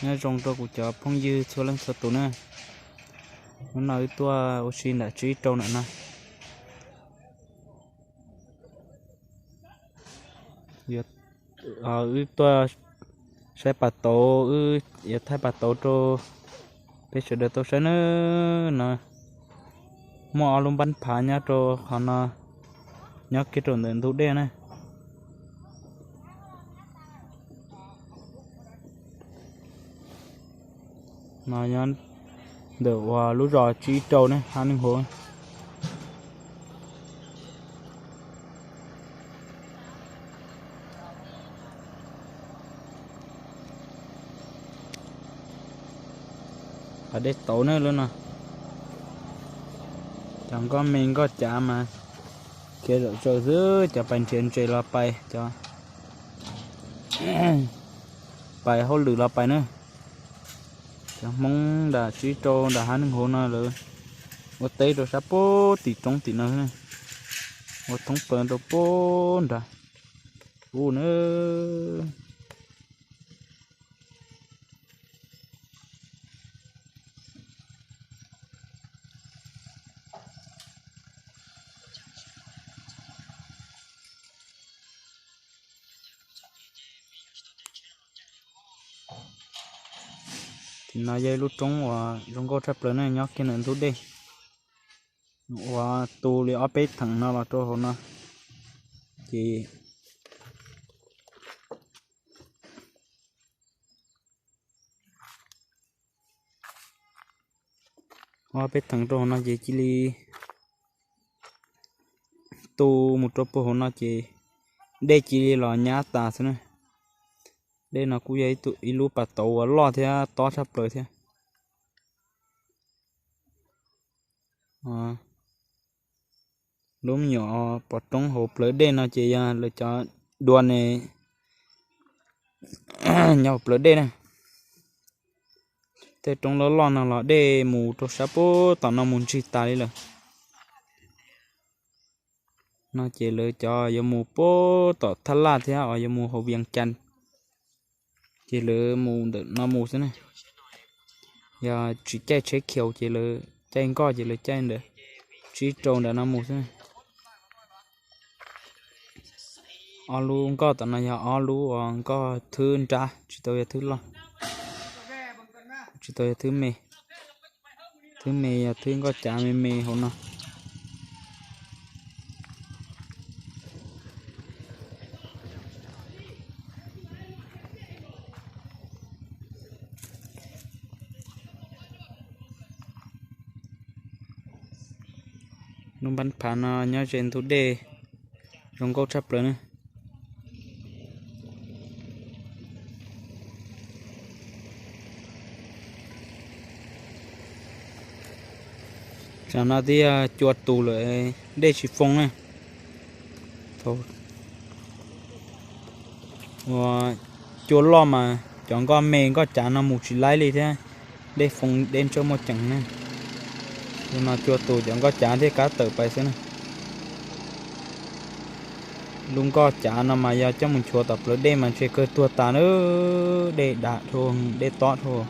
Nyob zoo rau kuv cov phooj ywg txhua leej txhua tus na. Hnub no wb tuaj ua si nram tsib rau nram no. Wb tuaj saib pas tauv, wb yuav thaij pas tauv rau peb sawv daws tau saib na. No muaj ob lub npab phav nyob rau qhov no, nyob kiag rau ntawm ntug dej na. No nyob ntawm uas lub zos tsib rau ne, Hab Neej Huv. Hav dej tauv ne lub no. Cov nkoj me nkoj cav mas khiav zom zaws xwb, cov pais nrhiav ntses los pais, cov pais hauj lwm los pais na. Cov Hmoob nram tsib rau nram Hab Neej Huv no lawv ua teb rau sab puag tim roob tim no, ua thoob plaws rau puag nrad ub na. Tim no yog ib lub roob uas zoo nkauj tshaj plaws ne, nyob kiag ntawm ntug dej. Uas tu li ob peb theem no los rau hauv no, ces ob peb theem rau hauv no ces cia li tu mus rau puag hauv no ces dej cia li los nyab tas xwb na. Dej no kuj yog ib lub pas tauv uas loj thiab tob tshaj plaws thiab. Lub me nyuam pov roob hauv plawv dej no ces yog lawv cov dua ne nyob hauv plawv dej na. Tej roob loj loj no los dej mus rau sab puag tom no mus ntsig tas li lawm. No ces lawv cov yuav mus puag tom Thaj Laj thiab os, yuav mus hauv Vias Cas, ces lawv mus ntawm no mus xwb na. Yog tsis caij tsheb khiaus ces lawv caij nkoj ces lawv caij ntawm tsib rau ntawm no mus xwb. Ob lub nkoj tom no yog ob lub uas nkoj thwb nrab, tsis tau yog thwb loj, tsis tau yog thwb me. Thwb me yog thwb nkoj cav me me hauv no. Lub npab phav no nyob ze ntug dej, zoo nkauj tshaj plaws na. Tam no twb yog cua tus lawm, dej tsis foo na. Thaum uas cua loj mas cov nkoj me nkoj cav no mus tsis laib li thiab, dej foo dej ntsawj muaj ceem na. Tus no cua tus cov nkoj cav thiaj kab tawm pais xwb na. Lub nkoj cav no mas yog coj mus nchuav tom plawv dej mas ntshe kawg tuag tas na, dej dav dhau, dej tob dhau.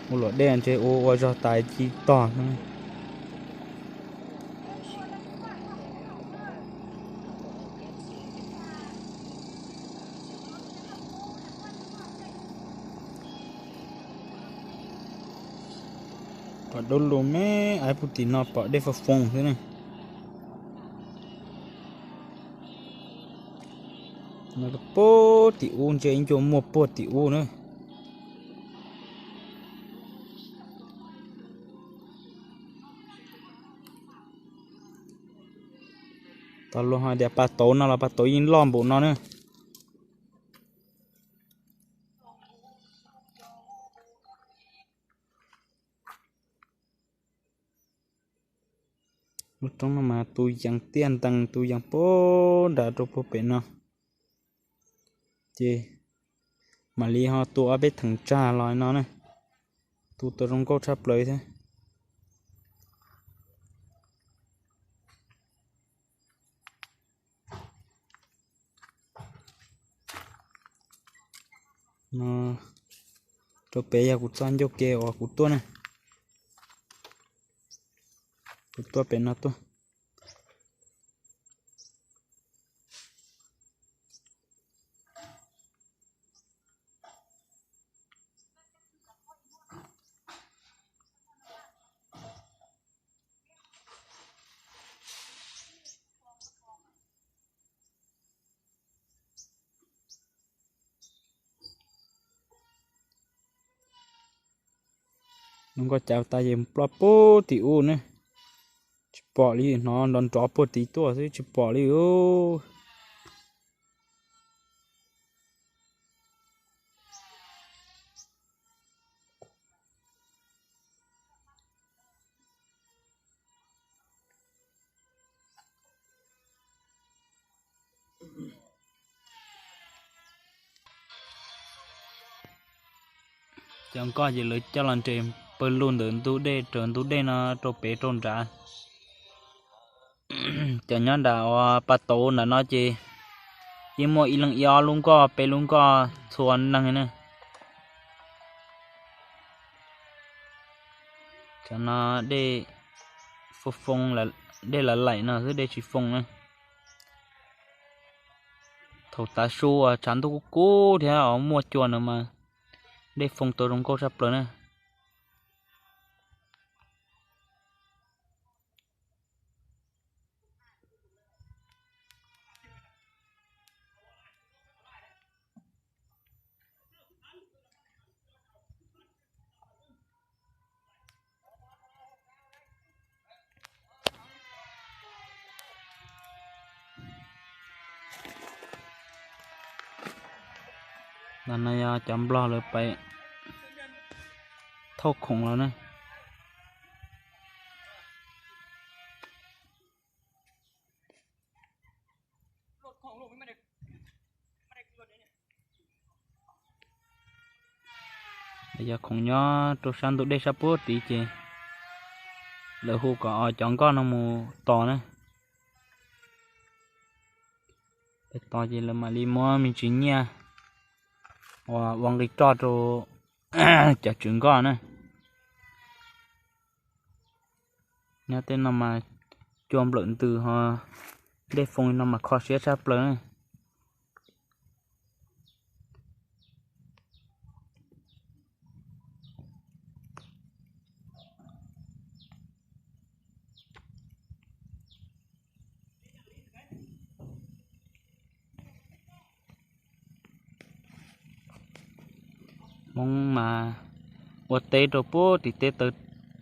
Ua luam dej ntshe ua ua zog tas ci tog xwb. Pom dub lug me, aib puag tim no pom dej foo foo xwb ne. Puag tim ub ntshe ib ncua muaj puag tim ub na. Tau luag hais tias pas tauv no los pas tauv yeej loj npaum no na. Lub roob no mas tus yees tiaj ntees, tus yees puag nram rau puag pem no. Ces mam li ho tu ob peb theem tsag los no na, tu tau zoo nkauj tshaj plaws thiab. No, Rau pem yog kuv txoj ncauj ke uas kuv tuaj na. Kuv tuaj pem no tuaj. Lub nkoj cav tas ces ploj puag tim ub ne. Tsis pom li, hnov nrov nrov puag tid tuaj xwb tsis pom li. Cov nkoj ces lawv coj los nres pawg lug ntawm ntug dej, raws ntug dej no rau pem rau nrad. Cov nyob nram uas pas tauv nram no ces yeej muaj ib leeg ib ob lub nkoj peb lub nkoj txhua neeg na. Cov no dej foo foo, dej laim laim no xwb dej tsis foo na. Thaum tav su uas tshav ntuj kub kub thiab muaj cua no mas dej foo tau zoo nkauj tshaj plaws na. Ntawm no yog cov nplog lawv pais thauj khoom los na. Yog khoom nyob rau sab ntug dej sab puag tid ces lawv hu kom cov nkoj no mus tos na. Tos ces lawv mam li muab me ntsis nyiaj uas ua nqi roj rau cov tswv nkoj na. Nyob tej no mas cua nplawm ntws ho dej foo no mas kho siab tshaj plaws na. Hmoob mas ua teb rau puag tim teb taw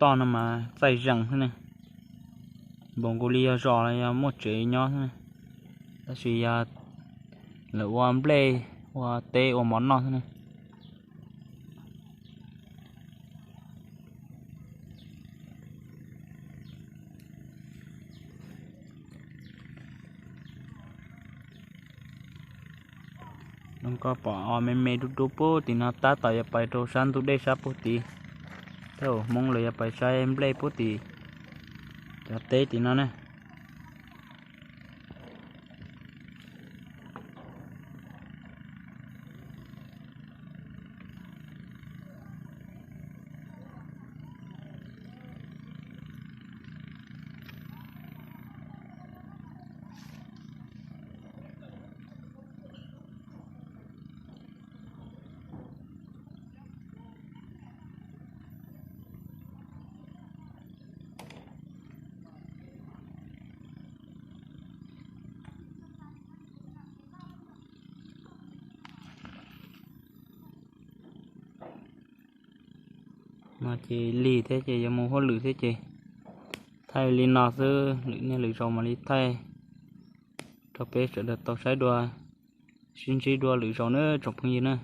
toj no mas txaij zeem xwb ne. Npaum nkaus li yog zos los yog muaj tsev nyob xwb, tab sis yog lawv ua nplej, ua teb ua mov noj xwb ne. Koj pom o me me dub dub puag tim no tab tom yuav pais rau sab ntug dej sab puag tid. Tab sis Hmoob lawv yuav pais saib nplej puag tim cov teb tim no ne. No ces lig thiab ces yuav mus hauj lwm thiab ces thaij li no xwb, lwm niaj lwm zaus mam li thaij rau peb sawv daws tau saib dua, sib ntsib dua lwm zaus na tsoom phooj ywg na.